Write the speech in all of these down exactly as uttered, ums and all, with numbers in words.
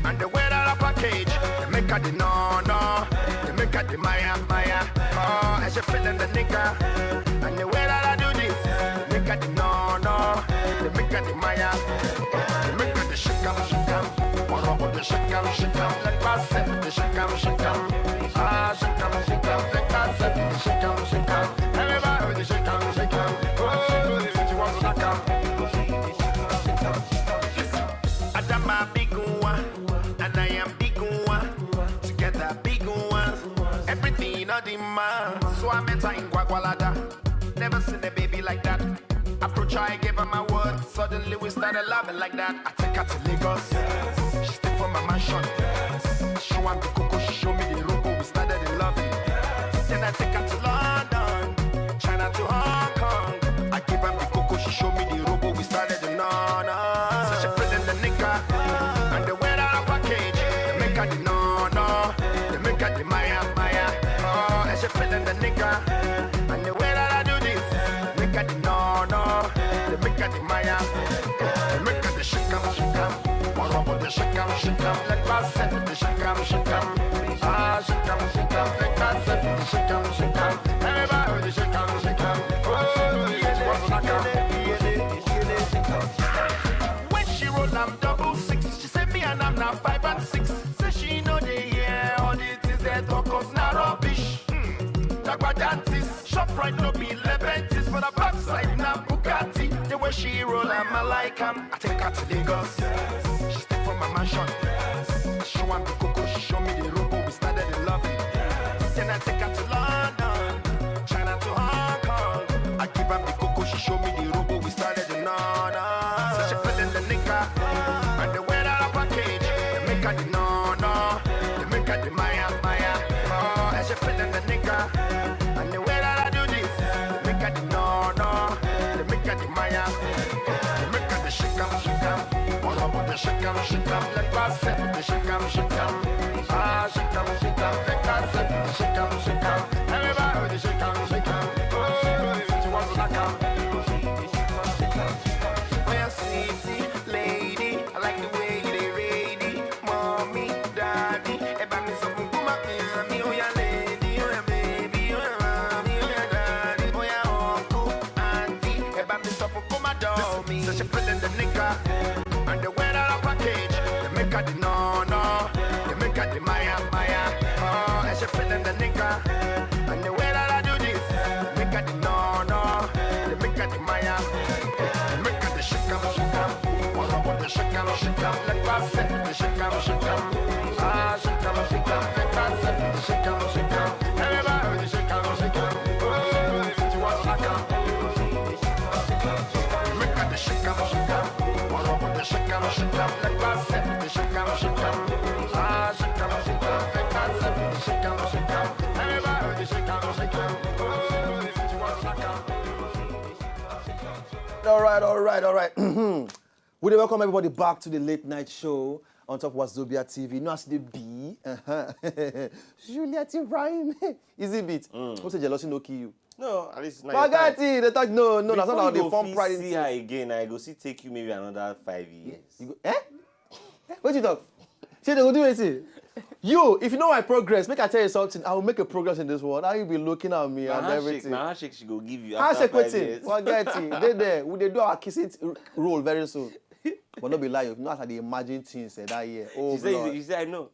And the way that I package, they make her the no no, they make her the maya maya. Oh, and she feeling the nigga. And the way that I do this, make her the no no, they make her the maya, they make her the shikam shikam. One of the shikam shikam, let us set the shikam shikam. Ah, shikam shikam, let us set the shikam shikam. Everybody with the shikam shikam. Oh, she wants to come. Adama big one, and I am big one. Together big ones, everything not in man. So I met her in Gwagwalada. Never seen a baby like that. Approach her, I gave her my word. Suddenly we started loving like that. I take her to Lagos. She stay for my mansion. She want the cocoa, she show me the robo. We started in loving. Then I take her to London, China to Hong Kong. I give her the cocoa, she show me the robo. We started in no no. So she feeling the nigga, and the way that I package, they make her the no no, they make her the maya maya. Oh, and she feeling the nigga, and the way that I do this, make her the no no, they make her the maya, they make her the shikam shikam. One of the shikam shikam, let us set the shikam shikam. Ah, shikam shikam, let us set the shikam shikam. Everybody with the shikam shikam. Oh, yes, what's up? When she roll am double six, she say me and am na five and six. Say she know they hear all the things they talk us na rubbish. Hmm. Dagba dantis, shop right no be leventis, but a backside na Bugatti. The way she roll am, I like am. I take her to Lagos. She stay for my mansion. She want the cocoa, she show me the robo. We started in loving. Then I take her to London, China to Hong Kong. I give her the cocoa, she show me the robo. We started in no no. So she feeling the nigga, and the way that I package, they make her the no no, they make her the maya maya. Oh, and she feeling the nigga, and the way that I do this, make her the no no, they make her the maya, they make her the shikam shikam. All about the shikam shikam, let us set the shikam shikam. Ah, shikam shikam, let us set the shikam shikam. Everybody with the shikam shikam. Oh, she wants to come. Oh yeah, sweetie lady, I like the way you dey ready. Mommy, daddy, ẹ bá mi sọ fún kó má fi hàn mí. Oh yeah, lady, oh yeah, baby, oh yeah, mommy, oh yeah, daddy, oh yeah, uncle, auntie, ẹ bá mi sọ fún kó má dọ̀ mí. So she feeling the nigga, and the way that I package, they make her the no no, they make her the maya maya. Oh, and she feeling the nigga, and the way that I do this, make her the no no, they make her the maya, they make her the shikam shikam. One of the shikam shikam, let us set the shikam shikam. Ah, shikam shikam, let us set the shikam shikam. Everybody with the shikam shikam. Oh, she wants to come. Make her the shikam shikam. One of the shikam shikam, let us set the shikam shikam. Ah, shikam shikam, let us set the shikam shikam. Everybody with the shikam shikam. Oh, she wants to come. All right, all right, all right. We dey welcome everybody back to the late night show on top of Wazobia T V. You know as e dey be. Uh-huh. Juliet Ibrahim. Easy beat. Mm. Who say jealousy no kill you? No, at least now. Forget it. They talk no, no. That's not how they form pride. See her again, I go see take you maybe another five years. You go, eh? What you talk? Say they go do anything. You, if you know my progress, make I tell you something. I will make a progress in this world. How you be looking at me and everything? Na handshake she go give you after five years. Handshake wetin? Forget it. They there. We dey do our kissing role very soon. But no be lie, you know as I dey imagine things eh, that year. Oh, she say, you say I know.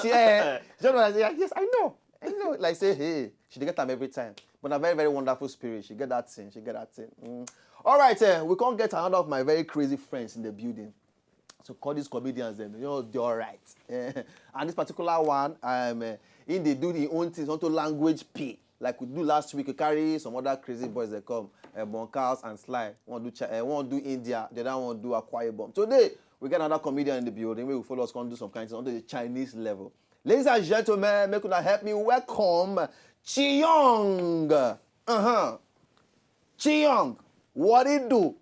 Yeah. Just when I say yes, I know. I know. Like say hey, she dey get am every time. But na very very wonderful spirit. She get that thing. She get that thing. Mm. All right, eh, we can't get another of my very crazy friends in the building. So call these comedians them, you know, they're all right. Eh, and this particular one, um, eh, he dey do the own things onto language P. Like we do last week, we carry some other crazy boys that come, uh, Bonkaus and Sly. One do Chi- uh, one do India, the other one do Akwa Ibom. Today, we get another comedian in the building. We will follow us come do some kind of things onto the Chinese level. Ladies and gentlemen, make una help me welcome Chi Young. Uh huh. Chi Young, what it do?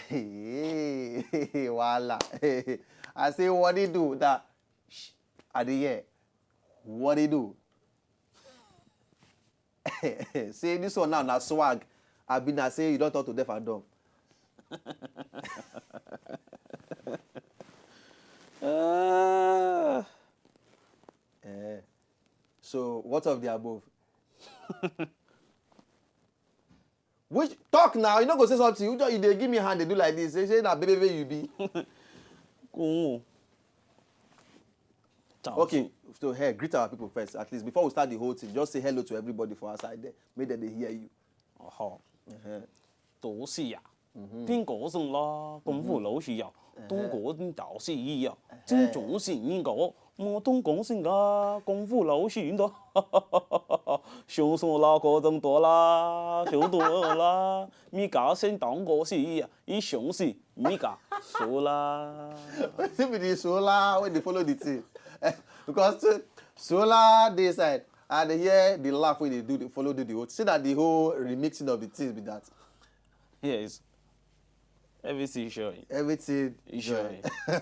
Hey, voila. I say what it do that. I dey hear. What it do? Say this one now na swag. I been I say you don't talk to deaf and dumb. Of the above. Which talk now? You no go say something. You just you dey give me hand, dey do like this. Say say na baby you be. Kò wọ́n. Okay, so hey, greet our people first. At least before we start the whole thing, just say hello to everybody for outside there. Make dem dey hear you. Ọ̀họ́. Uh-huh. Tó sì yà. Tí n kò sùn lọ, kò ń fò lọ sí yà. Tó n kò ń tà sí yíyà. Tí n tún sì yín kò, mo tún kò ń sìn ká, kò ń fò lọ sí yín tó. 熊送了，可曾多啦？熊多了，米卡先当个是一熊是米卡，说啦。 Wetin be the solar wey dey follow the thing? Eh, because uh, solar dey side, I dey hear the laugh wey dey do dey follow do the whole. See that the whole remixing of the things be that. Yes. Everything sure. Everything Sure.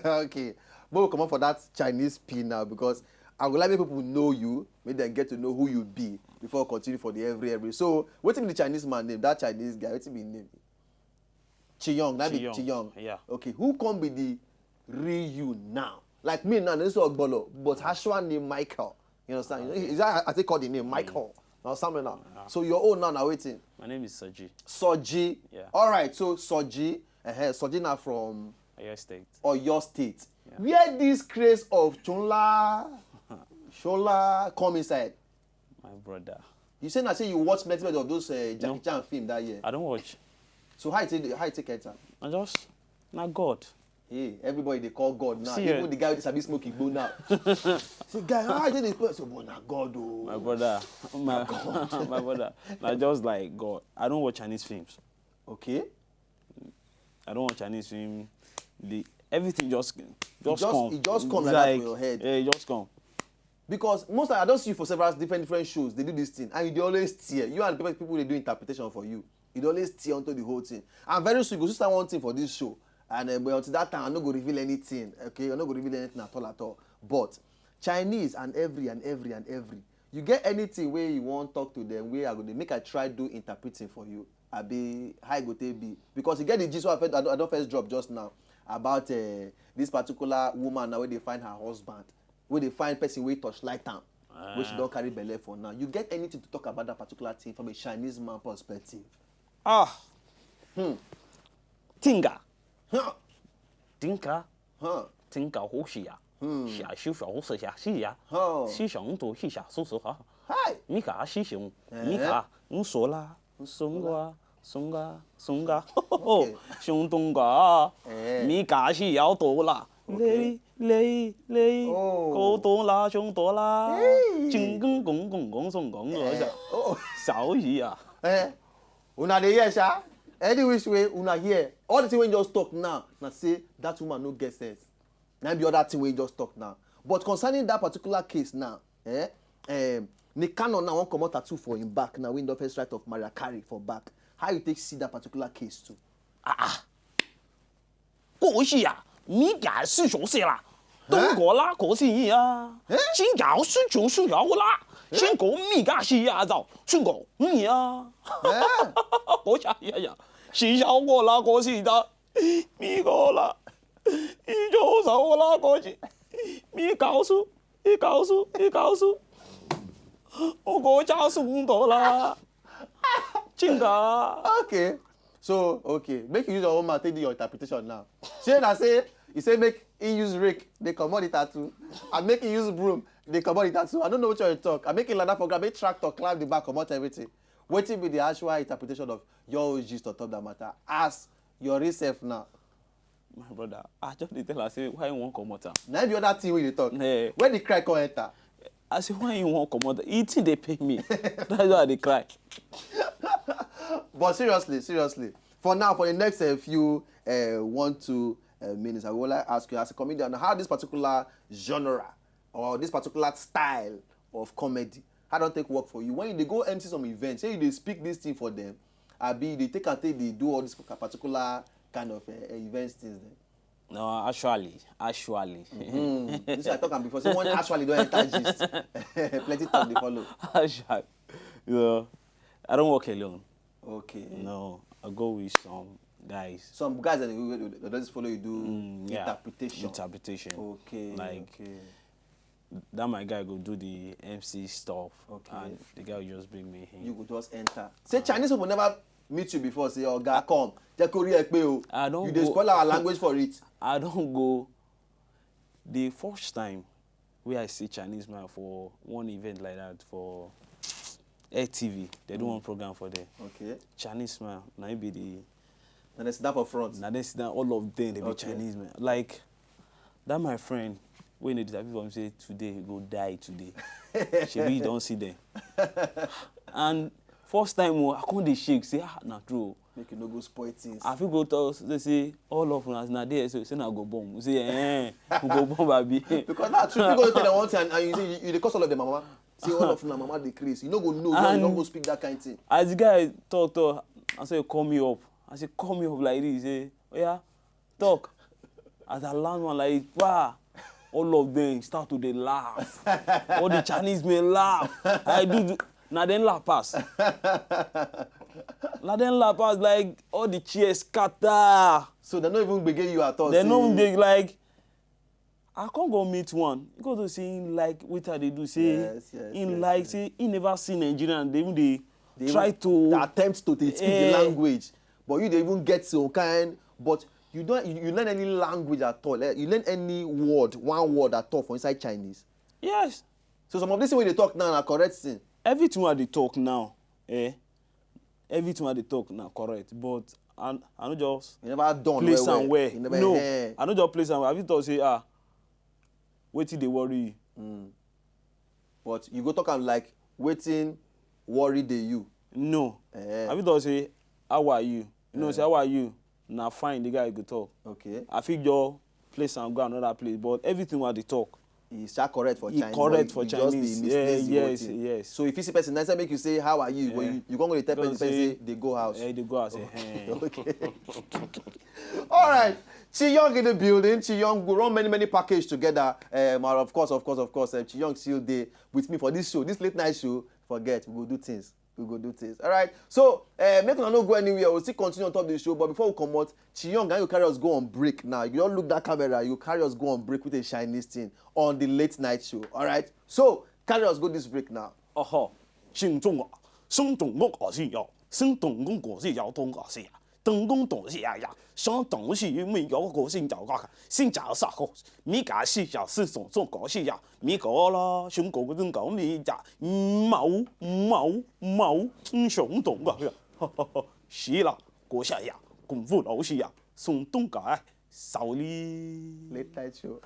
Okay. But we comot for that Chinese P now because I would like make people know you, make them get to know who you be before we continue for the every every. So wetin be the Chinese man name? That Chinese guy, wetin be him name? Chi Young, that be Chi Young, Chi Young. Yeah. Okay, who come be the real you now? Like me now, this is Ogbolo, but Hashua name Michael. You understand? Is that I take call the name Michael or something now? So your own now, now waiting. My name is Soji. Soji. Yeah. All right, so Soji, uh, Soji now from Oyo State. Oyo State. Yeah. Where this craze of Chunla, Shola come inside? My brother. You say now say you watch plenty of those uh, Jackie No. Chan film that year. I don't watch. So how you take how you take it? Am? I just, not God. Hey, everybody they call God now. See, Even eh? The guy with sabi smoke igbo now. Say guy, how you take this person? But na God oh. My brother. My, my brother. Not just like God. I don't watch Chinese films. Okay. I don't watch Chinese film. The everything just just, just- come. it just come It's like that for your head. Yeah, it just come. Because most time I don't see you for several different different shows. They do this thing, and you dey always tear. You and the people they do interpretation for you. You dey always tear onto the whole thing. And very soon you go still start one thing for this show. And uh, but until that time, I no go reveal anything. Okay, I no go reveal anything at all at all. But Chinese and every and every and every. You get anything where you want talk to them, where I go dey make I try do interpreting for you. Abi how e go take be? Because you get the gist wey I first- I don I don first drop just now about uh, this particular woman now wey dey find her husband, wey dey find person wey touch light am, wey she don carry belle for now. You get anything to talk about that particular thing from a Chinese man perspective? Ah. Tinga. Huh. Tinka. Huh. Tinka 呼吸呀。 Xia xiu xia hu se xia xi ya. Oh. Xi xiang to xi xia su su ha. Hi. Mi ka xi xiong. Eh. Mi ka. Ng so la. Song wa. Song ga. Song ga. Xiong dong ga. Eh. Mi ka xi yao do la. Lei lei lei. Oh. Go dong la xiong do la. Hey. Jing gong gong gong gong song gong lo xia. Oh. Xiao yi ya. Eh. Una dey hear sha? Any which way una hear. All the thing wey you just talk now, na say that woman no get sense. Na be other thing wey you just talk now. But concerning that particular case now, eh, um, Nikano now wan comot tattoo for him back now, wey he don first write of Mariah Carey for back. How you take see that particular case too? 过去呀，米改是熟悉了，中国啦，国际呀，新疆是穷是要啦，新国米改是呀，早中国米呀，国家呀呀，是要我啦，国际的，米国啦，你就找我啦，国际，米告诉，你告诉，你告诉，我国家是很多啦，真的。 Okay. So, okay. Make you use your own mouth, take do your interpretation now. Say na say, you say make he use rake, they comot the tattoo. And make he use broom, they comot the tattoo. I don't know what you talk. I make him ladder for grab, make tractor, climb the back, comot everything. Wetin be the actual interpretation of your own gist on top that matter? As your real self now. My brother, I just dey tell her say why you wan comot am. Na the other thing wey you dey talk. Eh. When the cry come enter. I say why you wan comot am? E thing dey pain me. That's why I dey cry. But seriously, seriously, for now, for the next uh, few uh, one two uh, minutes, I would like to ask you as a comedian how this particular genre or this particular style of comedy, how don take work for you when you dey go M C some events, say you dey speak this thing for them, abi you dey take am take dey do all this particular kind of uh, events things dem. No, actually, actually. Hmm. This I talk am before. Say one actually don enter gist. Plenty talk dey follow. Actually, you know, I don't work alone. Okay. No, I go with some guys. Some guys that they, they, they just follow you do Mm, yeah. Interpretation. Interpretation. Okay. Like, Okay. that my guy go do the M C stuff, okay, and the guy will just bring me in. You go just enter. Say Chinese people never meet you before. Say, "Oga, come, jẹ́ kó rí ẹ pé o." I don't. You dey go spoil our language for it. I don't go. The first time where I see Chinese man for one event like that for Air T V, they do mm. one program for there. Okay. Chinese man, now he be the. And they sit down for front. Now they sit down, all of them, they be okay. Chinese man. Like, that my friend, when they disappear for him, say, "Today, he go die today." Shebi, you don't see them. And first time, oh, I come dey shake, say, "Ah, na true." Make you no go spoil things. I fit go talk, they say, "All of us na there, so say na go bomb." We say, "Eh, we go bomb, abi." Because now, true, you go tell them one thing, and, and you say, you, you dey cause all of them, mama. Say, "All of una mama dey craze." You no go know, you no go speak that kind thing. As the guy talk, talk, I say, "Call me up." I say, "Call me up like this." He say, "Oh yeah, talk." As I land one like, wow, all of them start to dey laugh. All the Chinese men laugh. I do, do now then laugh pass. Now then laugh pass, like, all the chairs scatter. So they no even begin you at all. They no even dey like, I can't go meet one. Because they say him like what they do, say yes, yes, him yes, like, yes. Say he never see Nigerian. They even they, they try even to attempt to speak eh, the language. But you dey even get some kind, but you don't you, you learn any language at all. Eh? You learn any word, one word at all for inside Chinese. Yes. So some of this thing wey dey talk now na correct thing. Everything wey I dey talk now, eh? Everything wey I dey talk na correct, but I I no just you never done place well, am well. Well. You never, no, eh. I no just place am well. I fit talk say ah, wetin dey worry you? Mm. But you go talk am like wetin worry dey you. No. Eh. I fit talk say how are you? You know, say how are you? Na fine, the guy go talk. Okay. I fit just place and go another place, but everything wey I dey talk. E sha correct for Chinese. E correct for Chinese. Yeah, yes, yes. So if you see person, na say make you say how are you, but you you come go dey tell person say dey go house. Yeah, dey go house. Okay. Okay. All right. Chi Young in the building. Chi Young, we run many many package together. Um, and of course, of course, of course, um, Chi Young still dey with me for this show, this late night show. Forget, we go do things. We go do things. All right. So uh, make una no go anywhere. We'll still continue on top of the show. But before we come out, Chi Young, you carry us go on break now. You don't look that camera. You carry us go on break with a Chinese thing on the late night show. All right. So carry us go this break now. Oho. 请中国，请中国国际要，请中国国际要，中国国际要。 东宫多谢呀，上东西没有个性叫个，新加坡啥个，米加西亚是种种个西亚，米国啦，中国跟搞米呀，毛毛毛，嗯，上东个呀，哈哈哈，是啦，国家呀，功夫老西呀，上东个，少哩。Late night show.